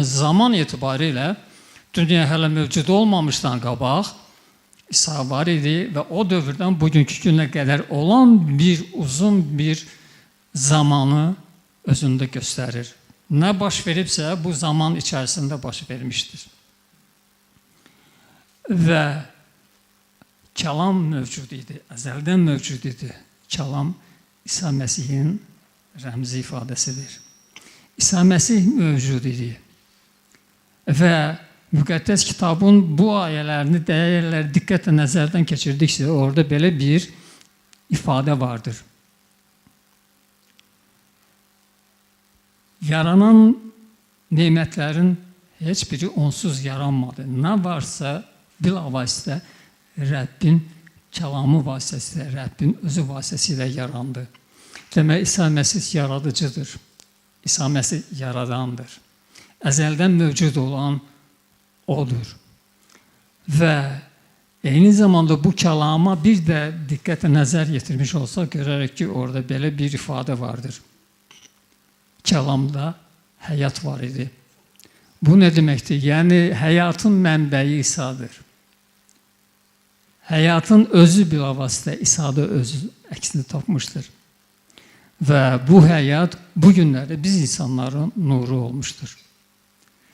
Zaman etibarilə dünya hələ mövcud olmamışdan qabaq İsa var idi və o dövrdən bugünkü günə qədər olan bir uzun bir zamanı özündə göstərir. Nə baş veribsə bu zaman içərisində baş vermişdir. Və kəlam mövcud idi, əzəldən mövcud idi. Kəlam İsa Məsihin rəmzi ifadəsidir. İsa Məsih mövcud idi. Və Müqəddəs kitabın bu ayələrini dəyərləri diqqətlə nəzərdən keçirdiksə, orada belə bir ifadə vardır. Yaranan nemətlərin heç biri onsuz yaranmadı. Nə varsa bilavasitə Rəbbin kəlamı vasitəsilə, Rəbbin özü vasitəsilə yarandı. Demək, İsa Məsih yaradıcıdır. İsa Məsih yaradandır. Əzəldən mövcud olan odur. Və eyni zamanda bu kəlama bir də diqqətlə nəzər yetirmiş olsaq, görərik ki, orada belə bir ifadə vardır. Kəlamda həyat var idi. Bu nə deməkdir? Yəni, həyatın mənbəyi İsa'dır. Həyatın özü bilavasitə İsa'da özü əksini tapmışdır. Və bu həyat bu günlərdə biz insanların nuru olmuşdur.